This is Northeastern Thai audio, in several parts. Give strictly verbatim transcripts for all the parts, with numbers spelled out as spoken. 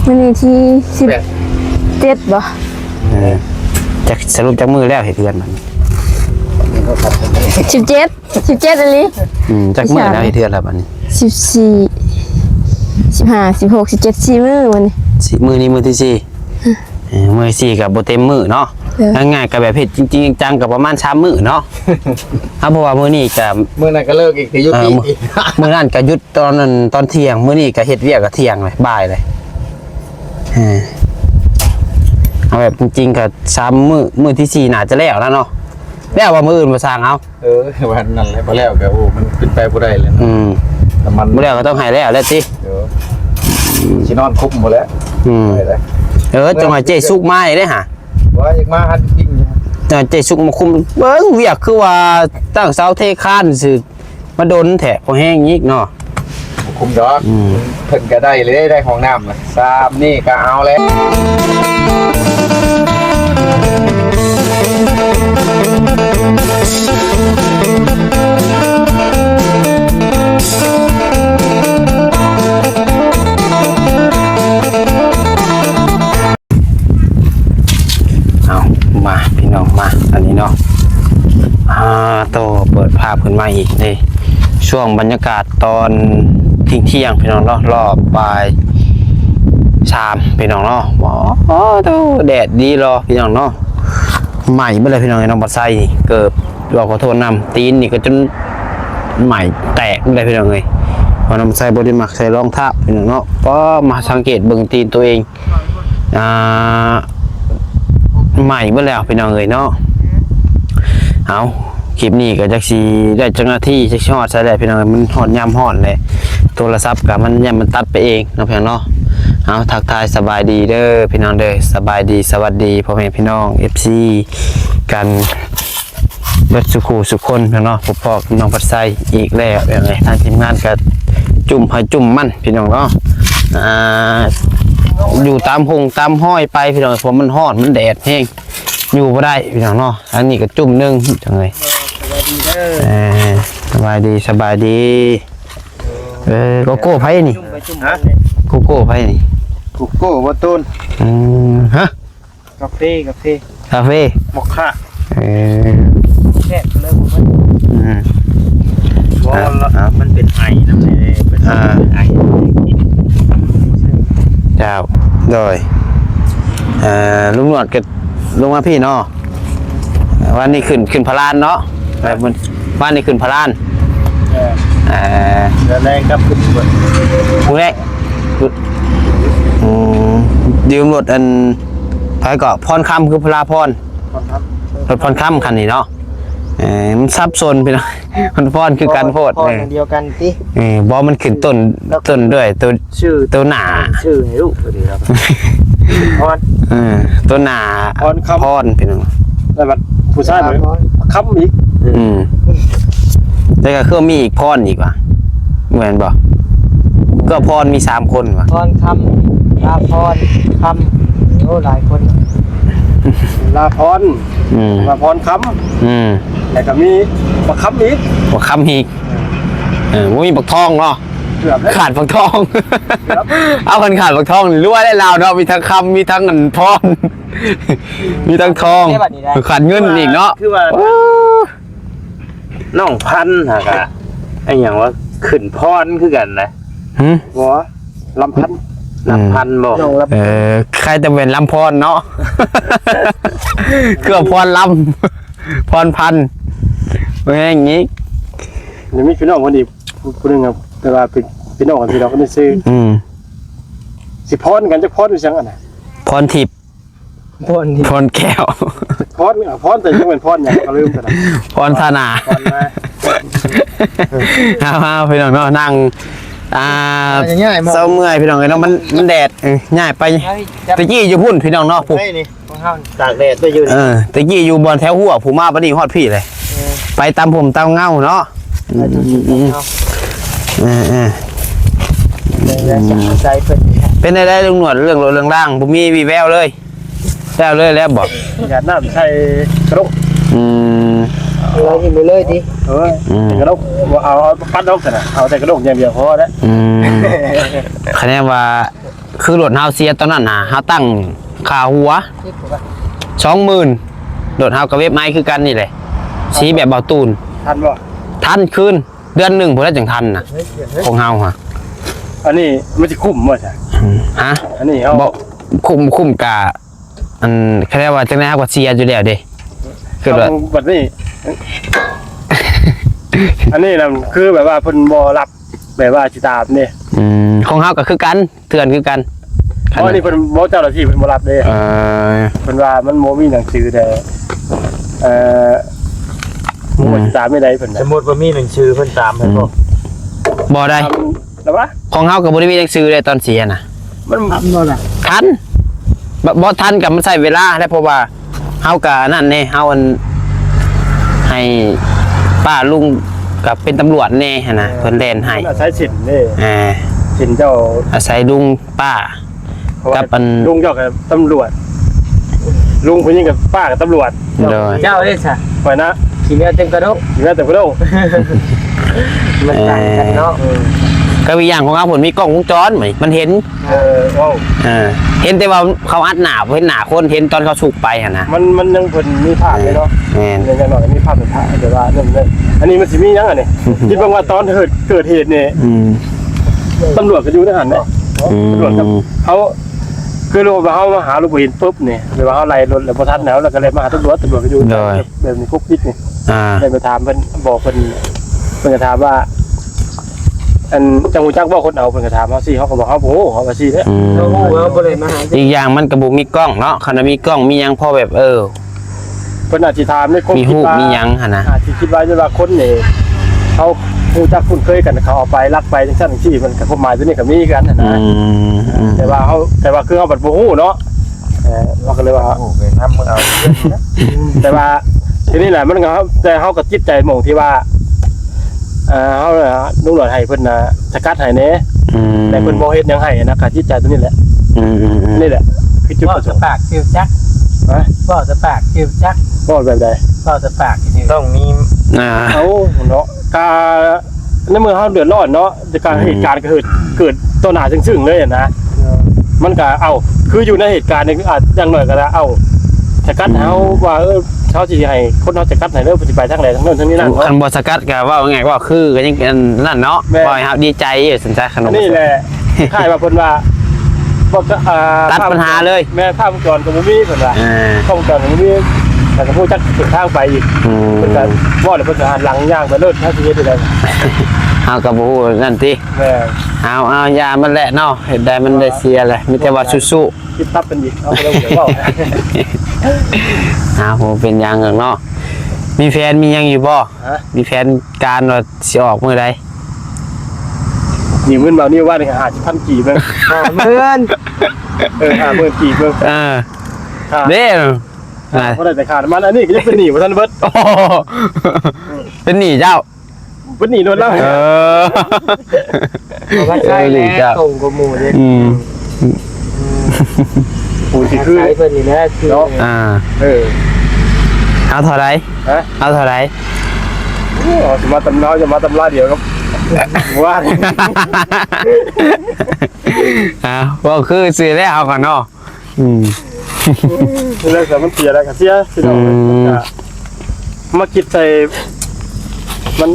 มื้อนี้ที่สิบเจ็ดบ่ เออ จัก สรุปจักมื้อแล้วเฮ็ดเฮือนมัน สิบเจ็ด สิบเจ็ดอีหลี อืม จักมื้อแล้วเฮ็ดเฮือนแล้วบัดนี้ สิบสี่ สิบห้า สิบหก สิบเจ็ด สี่มื้อมื้อนี้ สี่มื้อนี้มื้อที่สี่ เออ มื้อที่สี่ก็บ่เต็มมื้อเนาะ เออ ง่ายๆก็แบบเฮ็ดจริงๆจังๆก็ประมาณสามมื้อเนาะ เอา เพราะว่ามื้อนี้ก็ มื้อนั้นก็เลิกอีก ก็หยุด เออ อีก มื้อ มื้อนั้นก็หยุดตอนนั้น ตอนเที่ยง มื้อนี้ก็เฮ็ดเวียกก็เที่ยงเลย บ่ายเลย เออ เอาแบบจริงๆก็สามมื้อ มื้อที่สี่น่าจะแล้วแล้วเนาะ แล้วว่ามื้ออื่นมาสร้างเอา เออ วันนั้นแหละ บ่แล้วก็ โอ้ มันเป็นไปบ่ได้เลยนะ อืม แต่มัน บ่แล้วก็ต้องให้แล้วแหละติ เออ สินอนคุกหมดแล้ว อืม ไปแล้ว เออ จังหวะเจ๊สุกมาอีกเด้อหะ ว่าอยากมาหันจริง จังหวะเจ๊สุกมาคุม เบิ่งเวียกคือว่าตั้งเสาเทคานซื่อ มาดนแท้ พอแห้งอีกเนาะ บ่คุมดอก อืม เพิ่นก็ได้เลย ได้ห้องน้ำน่ะ สามนี่ก็เอาแล้ว เอา มาพี่น้องมา อันนี้เนาะ อ่า โตเปิดภาพขึ้นมาอีกเด้ ช่วงบรรยากาศตอนเที่ยงๆ พี่น้องเนาะ รอบบ่ายสาม พี่น้องเนาะ โอ้โห แดดดีรอพี่น้องเนาะ ไหม้เบิดเลยพี่น้อง น้องบัดไซนี่ เกิบ บอกขอโทษนำ ตีนนี่ก็จนไหม้แตกเบิดเลยพี่น้องเอ้ย เพราะน้องบัดไซบ่ได้มักใส่รองเท้าพี่น้องเนาะ พอมาสังเกตเบิ่งตีนตัวเอง อ่า ไหม้เบิดแล้วพี่น้องเอ้ยเนาะ เอา คลิปนี้ก็จักสิได้จักนาที จักสิฮอดไสแล้วพี่น้องเอ้ย มันฮอดยามฮ้อนเลย โทรศัพท์ก็มัน ยามมันตัดไปเองเนาะพี่น้องเนาะ เอา ทักทายสบายดีเด้อพี่น้องเด้อ สบายดี สวัสดีพ่อแม่พี่น้อง เอฟซี กัน เบิดสุขูสุคนเนาะ พบพ้อกับน้องบัดไซอีกแล้วอย่างไร ทางทีมงานก็จุ่มไผจุ่มมันพี่น้องเนาะ อ่า อยู่ตามหงตามห้อยไปพี่น้อง เพราะมันฮ้อน มันแดดแฮง อยู่บ่ได้พี่น้องเนาะ อันนี้ก็จุ่มหนึ่งจังเลย สบายดีเด้อ เออ สบายดี สบายดี เออ โกโก้ไผนี่ จุ่มไปจุ่มมาเลย โกโก้ไผนี่ โกโก้บ่ตูน อืม ฮะ กาแฟ กาแฟ กาแฟ มอคค่า เออ แซ่บเลยผมว่า อืม เพราะว่า อ่ะ อ่ะ มันเป็นไอนะ มันเป็น อ่า ไอ เจ้า โดย เอ่อ ลุงหนวดก็ลงมาพี่เนาะ วันนี้ขึ้น ขึ้นพระลานเนาะ แบบมัน วันนี้ขึ้นพระลาน เออ เอ่อ เดี๋ยวแรงครับ ขึ้นบน มื้อแรก อืม ยืมรถอัน ไผก็ พรคำ คือพลาพร พรคำ รถพรคำคันนี้เนาะ เออ มันสับสนพี่น้อง มันพรคือกันโพด พร เออ อันเดียวกันติ เออ บ่ มันขึ้นต้น แล้ว ต้นด้วยตัว ชื่อ ตัวหน้า ชื่อให้ลูกตัวนี้ครับ พร เออ ตัวหน้า พรคำ พรพี่น้อง แล้วบัดผู้ชายบัดคำอีก อืม แต่ก็คือมีอีกพรอีกว่ะ แม่นบ่ ก็พรมีสามคนว่ะ พรคำ ลาพร คำ โอ้ หลายคน ลาพร อืม ลาพรคำ อืม แล้วก็มีบักคำอีก บักคำอีก เออ บ่มีบักทองเนาะ เกือบแล้ว ขาดบักทอง เกือบ เอาคันขาดบักทองนี่รวยได้ลาวเนาะ มีทั้งคำ มีทั้งเงินพร มีทั้งทอง ได้บัดนี้ได้ ขาดเงินอีกเนาะ คือว่า โอ้ น้องพันธุ์หากะ ไอ้หยังว่าขึ้นพรคือกันนะ หึ บ่ ลำพันธุ์ ลำพันธุ์บ่ น้องลำ เออ ใครจะเป็นลำพรเนาะ เกือบพรลำ พรพันธุ์ แม่งงี้ ยังมีพี่น้องคนอีกผู้หนึ่งครับ แต่ว่าเป็นพี่น้องกัน พี่น้องคนนี้ซื้อ อืม สิพรกัน จะพรอยู่จังอันน่ะ พรทิพย์ พรทิพย์ พรแก้ว พร อ่ะ พรแต่ยังเป็นพรอย่างก็ลืมไปแล้ว พรธนา พรมา เอามาพี่น้องเนาะ นั่ง อ่า ง่ายๆ มอง เศร้าเมื่อยพี่น้องเอ้ยเนาะ มัน มันแดด เออ ง่ายไป ตะกี้อยู่พุ่นพี่น้องเนาะ ผู้ ไอ้นี่ ของเฮาตากแดดไปอยู่นี่ เออ ตะกี้อยู่บ่อนแถวหัว ผู้มาบัดนี้ฮอดพี่เลย เออ ไปตามผมตามเงาเนาะ ไปตามผมตามเงา เออ เออ เดี๋ยวจะใส่เพิ่นนี่ฮะ เป็นไงได้ลุงหนวด เรื่องรถเรื่องร่าง บ่มีวีแววเลย แล้วเลยแล้วบอก หยาดน้ำใส่กระดก อืม เอานี่ไปเลยดิ เออ อืม ใส่กระดก เอา เอาปัดออกซะนะ เอาแต่กระดกอย่างเดียวพอแล้ว อืม คะแนนว่า คือรถเฮาเสียตอนนั้นนะ เฮาตั้งค่าหัว สองหมื่น รถเฮากับเว็บไอคือกันนี่แหละ สีแบบเบาตูน ทันบ่ ทันคืน เดือนหนึ่งพุ้นแหละจั่งทันนะ เฮ้ย เฮ้ย ของเฮาฮะ อันนี้มันสิคุ้มบ่ซะ อืม ฮะ อันนี้เฮา บ่ คุ้ม คุ้มกะ อัน เขาเรียกว่าจั่งใด๋ เฮาก็เสียอยู่แล้วเด้ คือแบบ เอาบัดนี้ อันนี้นะคือแบบว่าเพิ่นบ่รับ แบบว่าสิตามเด้ อืม ของเฮาก็คือกัน เถื่อนคือกัน อ๋อ อันนี้เพิ่นบ่ เจ้าหน้าที่เพิ่นบ่รับเด้ เออ เพิ่นว่ามันบ่มีหนังสือแต่ เอ่อ อืม บ่สิตามไม่ได้เพิ่น ส น่ะ มมุติว่ามีหนังสือเพิ่นตามให้บ่ อืม บ่ได้ ตามแล้ววะ ของเฮาก็บ่ได้มีหนังสือเลยตอนเสียน่ะ มันทันบ่ล่ะ ทัน บ่ บ่ทันก็มันใช้เวลาแหละ เพราะว่าเฮาก็นั่นแน่ เฮาอัน ให้ป้าลุงก็เป็นตำรวจแน่หั้นนะ เพิ่นแล่นให้ มันอาศัยสินเด้ อ่า สินเจ้า อาศัยลุงป้า เพราะว่า กับอัน ลุงเจ้ากับตำรวจ ลุงผู้หญิงกับป้ากับตำรวจ โดย เจ้าเด้ซะ ไปนะ ขี้เหนียวเต็มกระด้ง ขี้เหนียวเต็มกระด้ง มันต่างกันเนาะ เออ ก็อีกอย่างของเฮาเพิ่นมีกล้องวงจร มันเห็น เออ เว้า เออ เห็นแต่ว่าเขาอัดหน้า บ่เห็นหน้าคน เห็นตอนเขาสุกไปหั้นนะ มัน มันยังเพิ่นมีภาพเลยเนาะ แม่น ยังน้อยมีภาพเป็นภาพ แต่ว่านั่นเลย อันนี้มันสิมีหยังอันนี้ คิดเบิ่งว่าตอนเกิด เกิดเหตุนี่ อืม ตำรวจก็อยู่ในหั้นเนาะ อืม ตำรวจกับเขา คือเรา เฮามาหาหลวงปู่หินปุ๊บนี่ หรือว่าเฮาไล่รถแล้วบ่ทันแล้ว แล้วก็เลยมาหาตำรวจ ตำรวจก็อยู่ โดย แบบนี้คุกคิดนี่ อ่า ได้ไปถามเพิ่น บอกเพิ่น เพิ่นก็ถามว่า อัน เจ้าฮู้จักบ่คนเอา เพิ่นก็ถามเฮาสิ เฮาก็บอกเฮาบ่ฮู้ เฮาว่าสิเด้อ อืม เฮาฮู้ เฮาบ่ได้มาหา อีกอย่างมันก็บ่มีกล้องเนาะ คันว่ามีกล้องมีหยังพอแบบ เออ เพิ่นอาจสิถามในความ มี คิด ฮู้ ว่า มีหยังหั่นนะ อาจสิคิดว่า ว่าคนนี่เขาฮู้จักคุ้นเคยกัน เขาเอาไปลักไปจังซั่นจังซี่ มันก็ความหมายตัวนี้ก็มีกันหั่นนะ อืม อืม แต่ว่าเขา แต่ว่าคือเขาบัดบ่ฮู้เนาะ เออ เราก็เลยว่า โอ้ ไปนำมือเอา แต่ว่าทีนี้แหละมันก็ แต่เขาก็จิตใจหม่องที่ว่า เอ่อ เขาน่ะ ลุงหนวดให้เพิ่นน่ะสกัดให้แหน่ อืม แต่เพิ่นบ่เฮ็ดหยังให้นะ ก็จิตใจตัวนี้แหละ อืม อืม อืม นี่แหละ คือจุดประสงค์ เว้าแต่ปากคือจัก ฮะ เว้าแต่ปากคือจัก เว้าแบบใด เว้าแต่ปากคือ ต้องมี อ่า เอาเนาะ กะ ในเมื่อเฮาเดือดร้อนเนาะ แต่การ อืม เหตุการณ์ก็เกิด เกิดต่อหน้าซึ่งๆเลยอะนะ มันก็ เอ้า คืออยู่ในเหตุการณ์นี่ อาจอย่างน้อยก็ได้ เอ้า สกัด อืม เฮาว่า เออ เฮาสิให้คนเฮาสกัดให้เด้อ สิไปทางใดทางโน้นทางนี้นั่นเนาะ คันบ่สกัดก็เว้าง่ายๆ ว่าคือก็ยังอันนั่นเนาะ แม่น ว่าให้เฮาดีใจอยู่ซั่นซะ คันบ่ อันนี้แหละ คล้ายว่าเพิ่นว่า บ่ก็ อ่า ตัดปัญหาเลย แม่น ภาพวงจรก็บ่มีเพิ่นว่า อ่า ภาพวงจรก็บ่มี แล้วก็ฮู้จักเส้นทางไปอีก อืม เพิ่นก็เว้าแล้วเพิ่นก็หันหลังย่างไปโลด ถ้าสิเฮ็ดจั่งใด เฮาก็บ่ฮู้นั่นติ แม่น เอา เอา อย่ามันแหละเนาะ เฮ็ดได้มันได้เสียแหละ มีแต่ว่าสู้ๆ คิดตับกันอีก เอาไปแล้วเดี๋ยวเว้า เอา บ่เป็นหยังดอกเนาะ มีแผนมีหยังอยู่บ่ ฮะ มีแผนการว่าสิออกมื้อใด นี่มื้อเบานี่ว่านี่ห้าสิบพันกีบเบิ่ง ห้าหมื่น เออ ห้าหมื่นกีบเบิ่ง เออ ค่ะ เด้ อ่า บ่ได้แต่ขาดมัน อันนี้ก็ยังเป็นหนี้บ่ทันเบิด โอ้โห เป็นหนี้เจ้า เป็นหนี้โดนแล้ว เออ เอามาใช้แล้ว เออ หนี้เจ้า ส่งกว่าหมู่เด้ อืม อืม ผู้สิคือ อาศัยเพิ่นนี่แหละคือ เนาะ อ่า เออ เอาเท่าไหร่ ฮะ เอาเท่าไหร่ โอ้ สิมาตำรา จะมาตำราเดียวกับ ว่า อ่า ว่าคือซื้อแล้วเอาก่อนเนาะ อืม แล้วแต่มันเสียแล้วก็เสีย พี่น้อง อืม ก็มาคิดใส่ มัน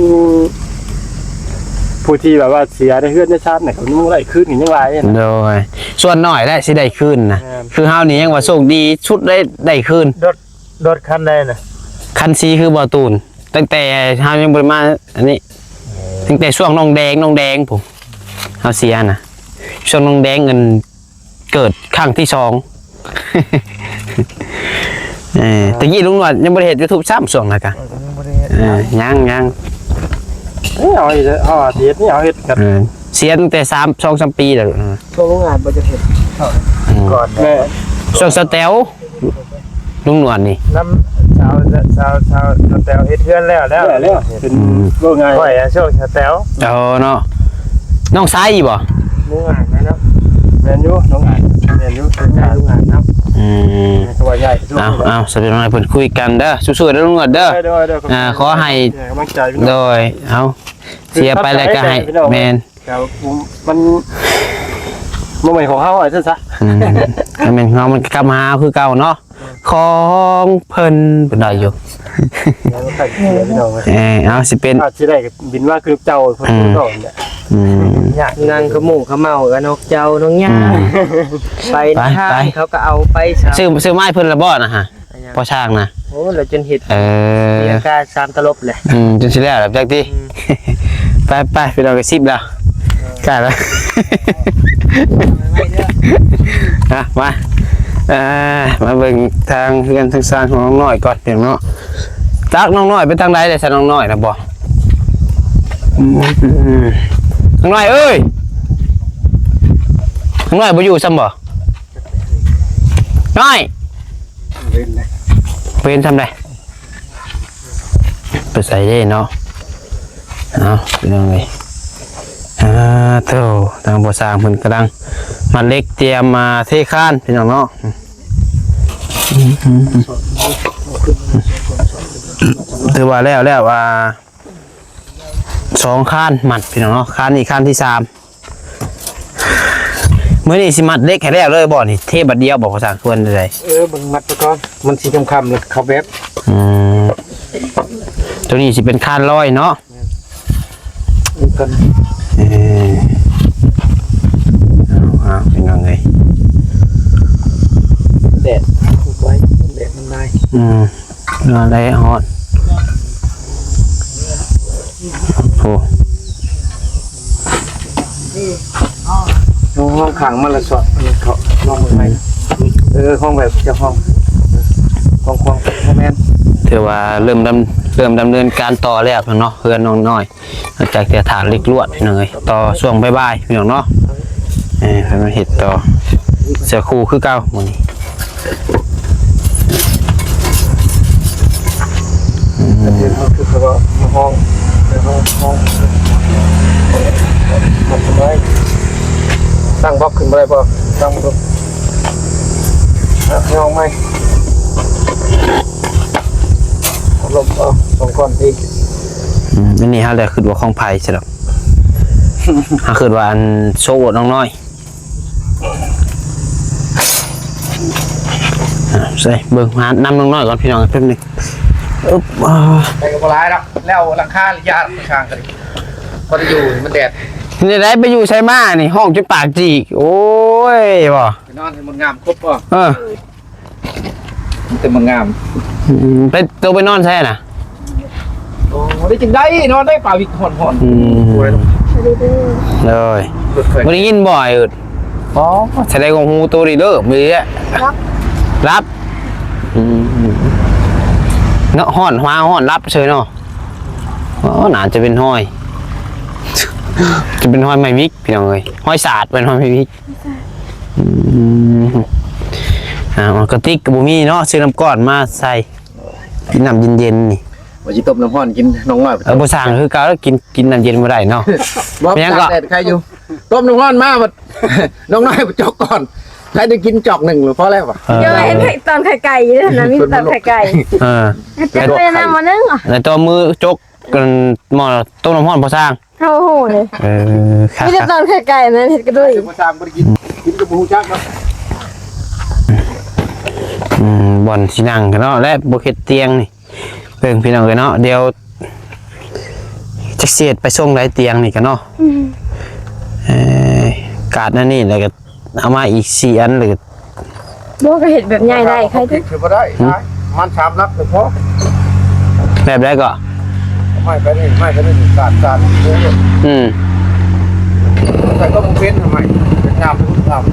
ผู้ที่แบบว่าเสียในเฮือนในชาติเนี่ย เขายังบ่ได้คืนกันยังหลายนะ โดย ส่วนน้อยแหละสิได้คืนนะ แม่น คือเฮานี่ยังว่าโชคดีสุดได้ ได้คืน รถ รถคันใดน่ะ คันสีคือบ่าวตูน ตั้งแต่เฮายังบ่ได้มาอันนี้ ตั้งแต่ช่วงน้องแดง น้องแดงพู้น เฮาเสียนะ ช่วงน้องแดงเงิน เกิดครั้งที่สอง เออ ตะกี้ลุงหนวดยังบ่ได้เฮ็ดยูทูบซ้ำช่วงนั้นกะ เออ ยังบ่ได้เฮ็ด เออ ยัง ยัง เอ้ย เอาเฮ็ด เอาเฮ็ดนี่ เอาเฮ็ดกัน เออ เสียตั้งแต่สาม สองสามปีแล้ว ช่วงโรงงานบ่จะเฮ็ด อืม ก่อน แม่ ช่วงสแตล ลุงหนวดนี่ นำสาว สาว สาว สาวแต๋วเฮ็ดเฮือนแล้ว แล้ว แล้ว เป็น อืม เว้าง่าย ข้อยอะช่วงสาวแต๋ว เออเนาะ น้องชายอีบ่ ลุงอ่านไหมเนาะ แม่นอยู่ น้องอ่าน แม่นอยู่ เป็นชายลุงอ่านเนาะ อืม ตัวใหญ่ เอา เอา สะเป็นว่าเพิ่นคุยกันเด้อ สู้ๆเด้อลุงหนวดเด้อ โดย โดย โดย อ่า ขอให้ ให้กำลังใจพี่น้อง โดย เอา เสียไปแล้วก็ให้ พี่น้อง แม่น แต่ผมมัน บ่แม่นของเฮาว่าซั่นซะ อืม ถ้าแม่นของเฮามันก็กลับมาหาคือเก่าเนาะ ของเพิ่น เพิ่นได้อยู่ แล้วก็เสียพี่น้องเอ้ย เออ เอาสิเป็น อาจสิได้บินมาคือเจ้าเพิ่น อืม ก่อนเนี่ย อืม นั่งขะหมู่ขะเหม้ากับนกเจ้านกหญ้า อืม ไป ไป ทาง ไป เขาก็เอาไปซะ ซื้อ ซื้อไม้เพิ่นละบ่นะฮะ อันหยัง พ่อช่างนะ โอ้ แล้วจนเฮ็ด เออ มีอาการสามตลบเลย อืม จนสิแล้วล่ะจักติ อืม ไป ไป พี่น้องก็สิบแล้ว ใกล้แล้ว อ่ะ มา เอ่อ มาเบิ่งทางเฮือนทางซานของน้องน้อยก่อนพี่น้องเนาะ จักน้องน้อยไปทางใดเลยซะน้องน้อยนะบ่ อืม น้องน้อยเอ้ย น้องน้อยบ่อยู่ซ้ำบ่ น้อย เว้นเลย เว้นทำได ไปใส่เด้เนาะ เอาพี่น้องเอ้ย อ่า โธ่ ทางบ่อสร้างเพิ่นกำลังมัดเหล็กเตรียมมาเทคานพี่น้องเนาะ ถือว่าแล้ว แล้ว อ่า สองคานมัดพี่น้องเนาะ คานนี้คานที่สาม มื้อนี้สิมัดเหล็กให้แล้วเลยบ่นี่ เทบัดเดียวบ่ ภาษาควรใด เออ เบิ่งมัดไปก่อน มันสิค่ำๆเลย เข้าแบบ อืม ตัวนี้สิเป็นคานลอยเนาะ เบิ่งก่อน เออ เอา เอา พี่น้องเอ้ย แดด ถูกไว้ แดดมันนาย อืม นอนได้ฮอด โอ้ ห้อง ห้องขังมันละสอด เขาห้องใหม่ เออ ห้องแบบเจ้าห้อง ห้องครัว บ่แม่น ถือว่าเริ่มดำ เริ่มดำเนินการต่อแล้วเนาะ เฮือนน้องน้อย หลังจากที่ถางเหล็กลวดพี่น้องเอ้ย ต่อช่วงบ่ายๆพี่น้องเนาะ เออ เพิ่นมาเฮ็ดต่อ เสื้อคู่คือเก่ามื้อนี้ อืม เห็นมันคือเขาว่าห้อง ห้อง ห้อง ห้องไว้ ตั้งบล็อกขึ้นบ่ได้บ่ ตั้งบล็อก อ่ะ ห้องใหม่ ลบเอาสองก้อนอีก อืม อันนี้เฮาได้คิดว่าของไผซะดอก เฮาคิดว่าอันโซ่น้องน้อย อ่ะ ใส่เบิ่งหานำน้องน้อยก่อนพี่น้อง แป๊บหนึ่ง อึ๊บ อ่า ไปก็บ่หลายดอก แล้วหลังคาหรือยาช่างกัน พอได้อยู่มันแดด นี่ได้ไปอยู่ไสมานี่ ห้องจนปากจีก โอ้ย บ่ ไปนอนให้มันงามครบบ่ เออ มันจะมางาม อืม ไป ตัวไปนอนไสน่ะ โอ้ ได้จังได้ นอนได้ป่าวิกห่อนๆ อืม โอ้ย เลย รถไฟ บ่ได้ยินบ่อยอึด อ๋อ แสดงว่าฮูตัวนี้เด้อ มีแล้ว รับ รับ อืม เนาะ ฮ้อน ฮ้าฮ้อน รับเฉยเนาะ อ๋อ น่าจะเป็นฮอย จะเป็นฮอยไม้วิก พี่น้องเอ้ย ฮอยสาด เป็นฮอยไม้วิก อืม อ่า กระติกก็บ่มีเนาะ ซื้อน้ำก้อนมาใส่ กินน้ำเย็นๆนี่ ว่าสิต้มน้ำร้อนกินน้องน้อย เออ บ่สั่งคือเก่า กิน กินน้ำเย็นบ่ได้เนาะ บ่ เป็นหยังก็ ตากแดดใครอยู่ ต้มน้ำร้อนมาบัด น้องน้อยจกก่อน ใครได้กินจอกหนึ่งหรือพอแล้ววะ เออ เดี๋ยวเห็นไข่ ตอนไข่ไก่อยู่นะ มีตอนไข่ไก่ เออ จักเลยนะ หม้อนึ่งอ่ะ แล้วตัวมือจกกัน หม้อต้มน้ำร้อนบ่สั่ง โอ้โหเลย เออ ครับ มีแต่ตอนไข่ไก่นะ เห็ดกระดุย บ่สั่งบ่ได้กิน กินก็บ่ฮู้จักเนาะ อืม บ่อนสินั่งกันเนาะ และบ่เฮ็ดเตียงนี่ เบิ่งพี่น้องเอ้ยเนาะ เดี๋ยวจักสิเฮ็ดไปส่งได้เตียงนี่กันเนาะ อืม เอ่อ กาดนั่นนี่แล้วก็เอามาอีกสี่อัน แล้วก็ บ่ก็เฮ็ดแบบใหญ่ได้ ใครติ คือบ่ได้ หืม มันสามหลักก็พอ แบบใดก็ ไม่ไปนี่ ไม่ไปนี่ กาด กาด อืม ใส่ก็มึงเป็นทำไม เป็นงาม เป็นงาม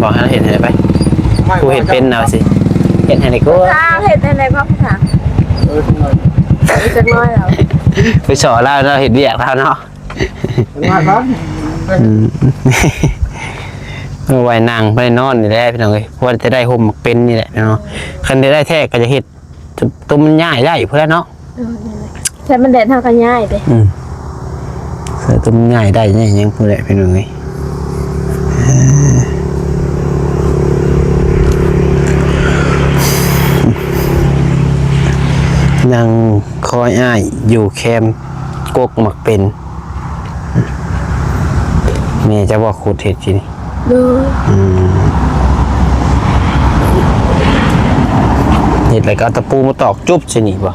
บอกให้เราเห็นให้ไป ไม่ กูเห็นเป็นเอาสิ เห็นให้กู ทางเฮ็ดได้ได๋บ่ผู้ทาง เออ จักหน่อย จักหน่อยแล้ว ไปสอนเรา เราเห็นเวียกแล้วเนาะ เป็นมาครับ อืม เอาไว้นั่ง ไว้นอนนี่แหละพี่น้องเอ้ย เพราะว่าจะได้ห่มหมากเป็นนี่แหละเนาะ คันจะได้แท้ก็จะเฮ็ด ตัวมันย้ายได้พุ้นแหละเนาะ เออ นั่นแหละ ใส่มันแดดเฮาก็ย้ายเด้ อืม ใส่ตัวมันย้ายได้เนี่ยยังพุ้นแหละพี่น้องเอ้ย เออ นั่งคอยอ้ายอยู่แคมกกหมากเป็น แม่เจ้าบ่ขุดเฮ็ดกินนี่ โดย อืม เฮ็ดแล้วก็เอาตะปูมาตอกจุบใส่นี่บ่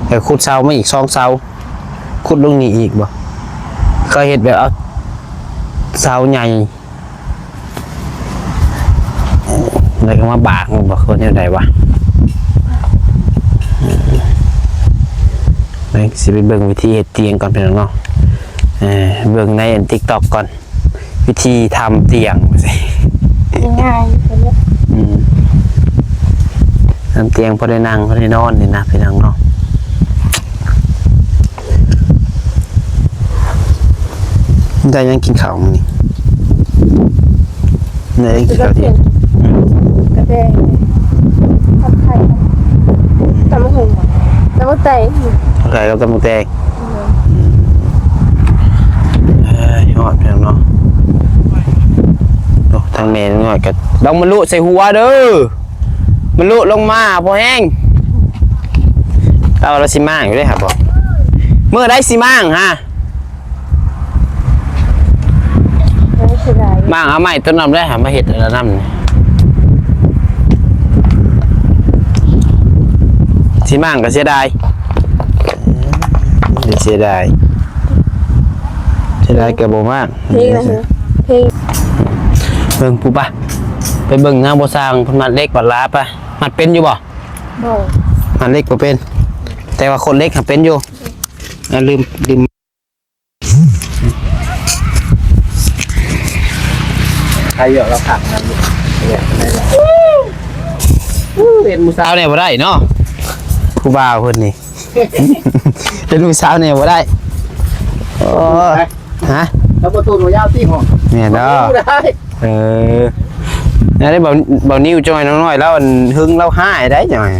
แล้วขุดเสามาอีกสองเสา ขุดลงนี่อีกบ่ เคยเฮ็ดแบบเอาเสาใหญ่ แล้วก็มาบากมันบ่ คนแนวใดวะ เบิ่ง สิไปเบิ่งวิธีเฮ็ดเตียงก่อนพี่น้องเนาะ เออ เบิ่งในอัน TikTok ก่อน วิธีทำเตียง ง่ายๆ อืม ทำเตียงพอได้นั่งพอได้นอนนี่นะพี่น้องเนาะ ได้ยังกินข้าวมื้อนี้ ได้ยังกินข้าวเที่ยง กระแดง ผัดไข่ ตำบักหุ่ง ตำบักแตง ผัดไข่กับตำบักแตง เอ้ย ฮอดแล้วเนาะ โอ้ ทางแม่น้อยก็ต้องมาลุใส่หัวเด้อ มาลุลงมาพอแห้ง เอาละสิมาอยู่เด้ครับผม มื้อใดสิมาฮะ เสียดาย มาเอาไม้ต้นนั้นได้หามาเฮ็ดอันนั้นนี่ สิมางก็เสียดาย เสียดาย เสียดายก็บ่มาง เพลงอะไร เพลง เบิ่งผู้ปะ ไปเบิ่งนางบ่สร้างเพิ่นมัดเหล็กมัดหลาปะ มัดเป็นอยู่บ่ บ่ มัดเหล็กบ่เป็น แต่ว่าขนเหล็กหั้นเป็นอยู่ อ่ะ ลืม ลืม ใครเหยาะเราผักมันอยู่เนี่ย อู้ เห็นผู้สาวเนี่ยบ่ได้เนาะ ผู้บ่าวเพิ่นนี่ เห็นผู้สาวเนี่ยบ่ได้ โอ้ย ฮะ แล้วประตูหนูยาวตี้ห้อง เนี่ยเนาะ บ่ได้ เออ อันนี้เบา เบานิ้วจ้อยน้องน้อยแล้วอันหึงแล้วห้ายได้จ้อย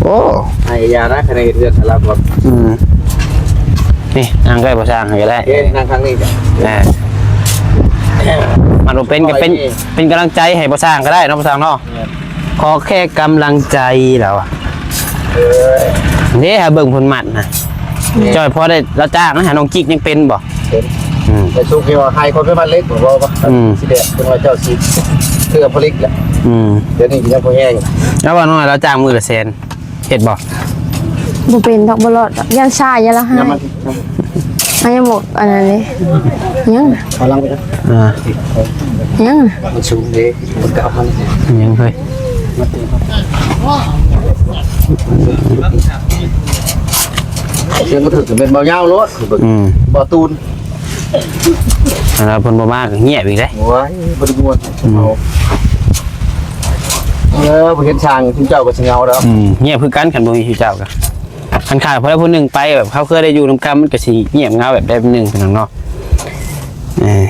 โอ้ ไอ้ยานะ คะแนนเดือนสารพัด อืม นี่นั่งใกล้บ่สร้างก็ได้ เอ๊ะ นั่งข้างนี้จ้ะ อ่า มันบ่เป็นก็เป็น โอ้ย เป็นกำลังใจให้บ่สร้างก็ได้เนาะ บ่สร้างเนาะ เนี่ย ขอแค่กำลังใจแล้วอะ เออ เด้หาเบิ่งเพิ่นมัดนะ เนี่ย จ้อยพอได้รับจ้างนะ หาน้องจิกยังเป็นบ่ เป็น อืม แต่สุกที่ว่าให้คนไปมัดเหล็ก บอกว่า อืม สิแดกเป็นว่าเจ้าสิเพื่อผลิตแหละ อืม เดี๋ยวนี้ยังพอแห้ง แล้วว่าน้อยรับจ้างมื้อละแสน เฮ็ดบ่ บ่เป็นดอก บ่รอดดอก ย่านซ่า ย่านละหาย น้ำมัน อันยังบ่ อันนั้นเลย ยัง เอาลังไปนะ อ่า ยัง มันสูงเด้ มันก็เอามัน ยังเฮ้ย เสียงก็ถือเป็นเบายาวโลด อืม บ่ตูน อันนั้นเพิ่นบ่มาก็เงียบอีกเด้ โอ้ย บ่ได้ม่วน อืม เอา เออ บ่เห็นช่าง คุณเจ้าก็สิเหงาแล้ว อืม เงียบคือกัน คันบ่มีคุณเจ้าก็ คันขาดผู้ใดผู้หนึ่งไปแบบ เขาเคยได้อยู่นำกัน มันก็สิเงียบเหงาแบบใดแบบหนึ่ง พี่น้องเนาะ เออ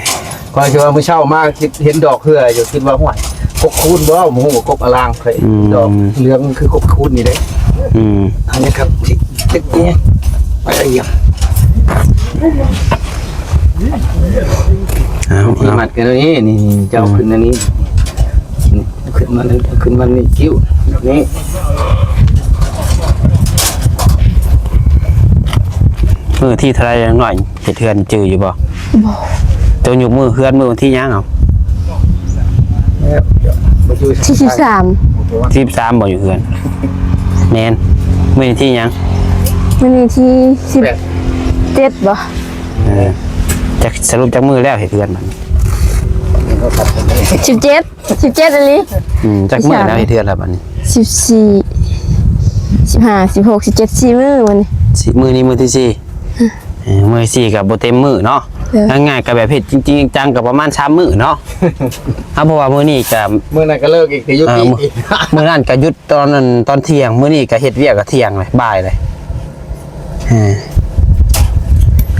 ข้อยคิดว่ามื้อเช้ามาคิดเห็นดอกเฮืออยู่ คิดว่า "ห้วย กกคูณบ่ หมู่กกอลาง" เฮ้ย อืม ดอกเหลืองคือกกคูณนี่เด้ อืม อันนี้ครับ ที่ ที่ อะไรอย่าง เอา ที่ เอา มัดกันนี่ นี่ เจ้า อืม ขึ้นอันนี้ นี่ ขึ้นมาเลย ขึ้นมานี่ คิ้ว นี่ มื้อที่เท่าไหร่น้องน้อย เฮ็ดเฮือนจื่ออยู่บ่ บ่ เจ้ายกมือเฮือนมื้อวันที่หยังเอา แล้ว ที่สิบสาม สิบสามบ่อยู่เฮือน แม่น มื้อนี้ที่หยัง มื้อนี้ที่สิบเจ็ดบ่ เออ จัก สรุปจักมื้อแล้วเฮ็ดเฮือนบัดนี้ สิบเจ็ด สิบเจ็ดอีหลี อืม จักมื้อแล้วเฮ็ดเฮือนแล้วบัดนี้ สิบสี่ สิบห้า สิบหก สิบเจ็ด สี่มื้อมื้อนี้ สี่ มื้อนี้มื้อที่สี่ เออ มื้อที่สี่ก็บ่เต็มมื้อเนาะ เออ ง่ายๆก็แบบเฮ็ดจริงๆจังๆก็ประมาณสามมื้อเนาะ เอา เพราะว่ามื้อนี้ก็ มื้อนั้นก็เลิกอีก ก็หยุด เออ อีก มื้อ มื้อนั้นก็หยุดตอนนั้น ตอนเที่ยง มื้อนี้ก็เฮ็ดเวียกก็เที่ยงเลย บ่ายเลย เออ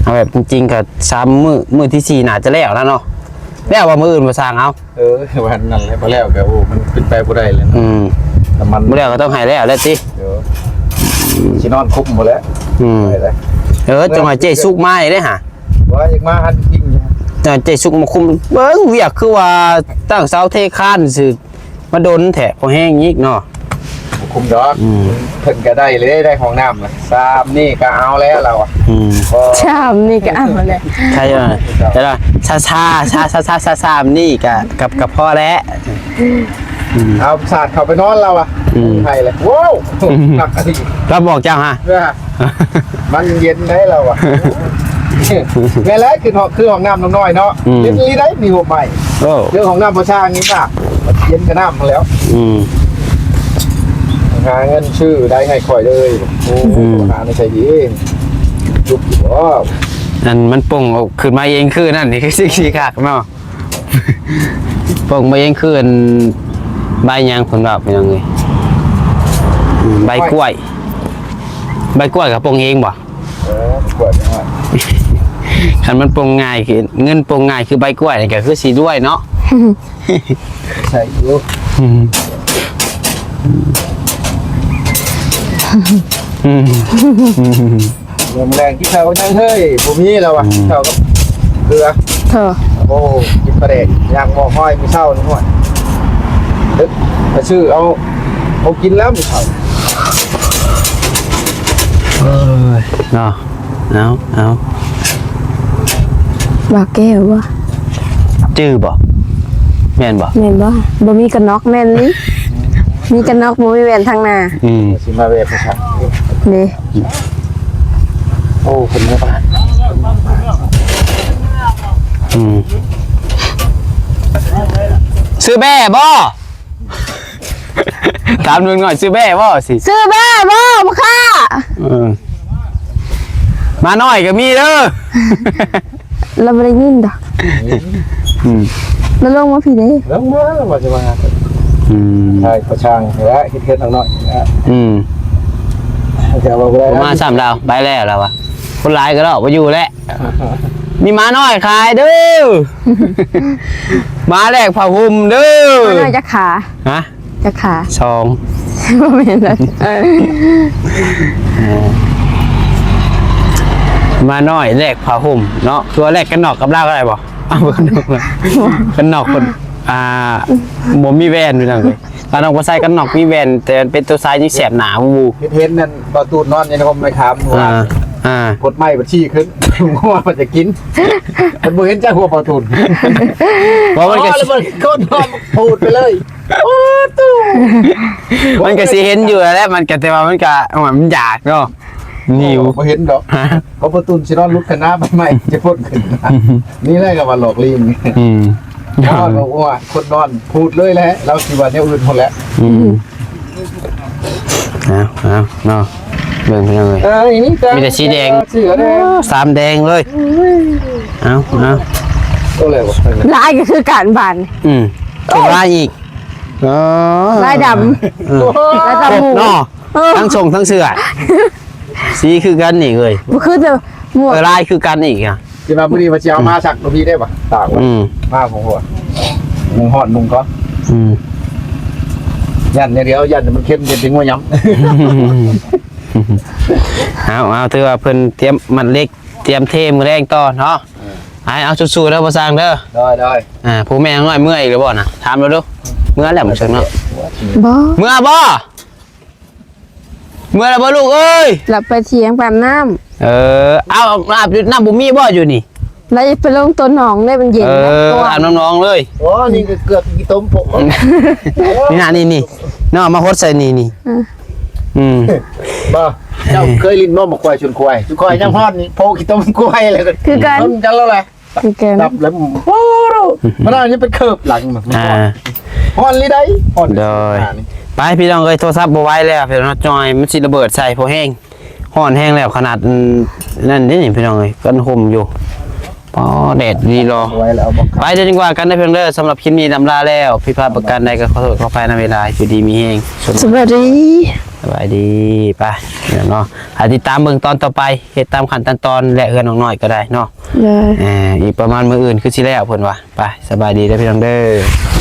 เอาแบบจริงๆก็สามมื้อ มื้อที่สี่น่าจะแล้วนะเนาะ แล้วว่ามื้ออื่นมาสร้างเอา เออ วันนั้นแหละ บ่แล้วก็ โอ้ มันเป็นไปบ่ได้เลยนะ อืม น้ำมัน บ่แล้วก็ต้องให้แล้วแหละติ เดี๋ยว สินอนคุกบ่แล้ว อืม ไปแล้ว เออ จังหวะเจ๊สุกมาอีกเด้อหะ ว่าอยากมาหันกิน จังหวะเจ๊สุกมาคุม เบิ่งเวียกคือว่าตั้งเสาเทคานซื่อ มาดนแท้ พอแห้งอีกเนาะ ผมดอก อืม เพิ่นก็ได้เลยได้ห้องน้ำนะสามนี่ก็เอาแล้วเราอ่ะ อืม ก็ ชามนี่ก็เอาเลย ใช่ไหมเดี๋ยวนะซาซาซาซาซาซาซามนี่กับกับกับพ่อแล้ว เอาสาดเข้าไปนอนเราอ่ะ อืม ไทยเลยว้าวหนักอะไร ก็บอกเจ้าฮะ เนี่ยมันเย็นได้เราอ่ะแม่แล้วคือห้องคือห้องน้ำน้อยๆเนาะ อืม เย็นลีได้มีหัวใหม่ โอ้ เรื่องของน้ำประชานี่ป่ะเย็นกับน้ำมาแล้ว อืม หาเงินซื้อได้ให้คอยเลยโอ้ อืม หาในใจดีจุกอยู่บ่ อันมันปงออกขึ้นมาเองคือนั่นนี่คือสิ่งที่คักเนาะปงมาเองคืออันใบหยังคนแบบเป็นยังไงอืมใบกล้วย ใบกล้วยกับปงเองบ่ เออขวดนะ คันมันปงง่ายคือเงินปงง่ายคือใบกล้วยนี่ก็คือสีด้วยเนาะ ใส่อยู่ อืม ลมแรงที่เขานั่งเฮ้ยผมนี่เราอ่ะเขาก็เกลือ เธอ โอ้กินปลาแดกย่างหม้อห้อยมีเศร้าหน่อยเด็กไปซื้อเอาเอากินแล้วมีเศร้า เนาะเอาเอา บาแก้ววะ จื้อบ่แม่นบ่ แม่นบ่บ่มีกันน็อกแม่นนี่มีกันน็อกบ่มีแหวนทางหน้า อืม สิมาแบบภาษา เด้ โอ้คนไม่บ้าน อืมซื้อแบ่บ่ถามลุงหน่อยซื้อแบ่บ่สิ ซื้อแบ่บ่พ่อค้า เออมาหน่อยก็มีเด้อ เราไม่ได้ยินดอก อืม เราลงมาพี่เด้ แล้วมาแล้วมาจะมา อืม ใช่ประชางแล้วคิดเห็นเอาหน่อยนะ อืม จะเอาไปได้ มาสามดาวไปแล้วแล้ววะคนร้ายก็รอดไปอยู่แล้วมีหมาน้อยขายเด้อหมาแลกผ้าห่มเด้อ มาหน่อยจะขา ฮะ จะขา สอง บ่แม่นเลย หมาน้อยแลกผ้าห่มเนาะคือว่าแลกกันนอกกับลาวก็ได้บ่เอากันนอกกันนอกคนอ่าบ่มีแว่นพี่น้องเลยกันนอกบ่ใส่กันนอกมีแว่นแต่เป็นตัวซ้ายนี่แสบหนาบู คิดเห็นนั่นประตูนอนยังคงไม่ถาม อ่า ว่า อ่า กดไม่บัญชีขึ้นหัวมันจะกินมันบ่เห็นใจหัวประตูน เพราะมันก็ อ๋อแล้วมันก้นนอนพูดไปเลยโอ้ตู้ มันก็สิเห็นอยู่แล้วมันก็แต่ว่ามันก็มันอยากเนาะหิว บ่เห็นดอก ฮะ เขาประตูนสินอนลุกคณะใหม่ๆจะพ่นขึ้นมานี่แหละกับว่าหลอกลีน อืม นอนบอกว่าคนนอนพูดเลยแหละเราสิว่าแนวอื่นหมดแล้ว อืมเอาเอาเนาะเบิ่งพี่น้องเลย เอ้ยนี่ มีแต่สีแดง เสือแดง สามแดงเลยเอาเอา ก็เลยวะ ลายก็คือการบาน อืมเป็นลายอีกอ๋อ ลายดำ เออ ลายดำหมู เนาะ เออ ทั้งส่งทั้งเสื้อสีคือกันนี่เลย บ่คือแต่หมวก เออลายคือกันอีกอ่ะ ที่มาพอดีมาเชียวมาสักตัวพี่ได้ปะตากไว้ อืม มาของหัวมึงหอดมึงก็ อืม ยันเนี่ยเดียวยันมันเข้มเย็นเป็นงัวย้ำ เอาเอาถือว่าเพิ่นเตรียมมันเหล็กเตรียมเทมือแรงต่อเนาะไอ้เอาสู้ๆเด้อพ่อสร้างเด้อ ได้ได้ อ่าผู้แม่น้อยเมื่อยหรือบ่นะถามเราดูเมื่อแล้วมึงเชิงเนาะ บ่ เมื่อบ่เมื่อแล้วบ่ลูกเอ้ย หลับไปเถียงไปอาบน้ำ เออเอาอาบน้ำบุมีบ่อยู่นี่ แล้วไปลงตัวหนองเลยมันเย็น เอ นะ อ ตัว อาบน้ำหนองเลย โอ้นี่ก็เกือบกี่ต้มผม นี่นะนี่นี่เนาะมาหดใส่นี่นี่ อืม อืม บ่เจ้าเคยลิ้นนมมาควายชนควายชนควายยังฮอดนี่โพกี่ต้มควายเลย คือกัน ต้มจังแล้วแหละ คือกัน ดับแล้วโอ้โหมันอันนี้เป็นเคิบหลังมัน อ่า ฮอนลีได้ฮอน โดย ไปพี่น้องเอ้ยโทรศัพท์บ่ไหวแล้วพี่น้องจอยมันสิระเบิดใส่พอแห้งฮ้อนแห้งแล้วขนาดอืมนั่นนี่พี่น้องเอ้ยกันห่มอยู่ปอแดดดีรอ ไว้แล้วบอก ไปเดี๋ยวดีกว่ากันนะเพียงเด้อสำหรับคลิปนี้ลำลาแล้วผิดพลาดประการใดก็ขอโทษขออภัยในเวลาอยู่ดีมีแฮง สวัสดี สบายดีไปเดี๋ยวเนาะหาติดตามเบิ่งตอนต่อไปเฮ็ดตามขั้นตอนตอนและเฮือนน้องน้อยก็ได้เนาะ เลย อ่าอีกประมาณมื้ออื่นคือสิแล้วเพิ่นว่าไปสบายดีเด้อพี่น้องเด้อ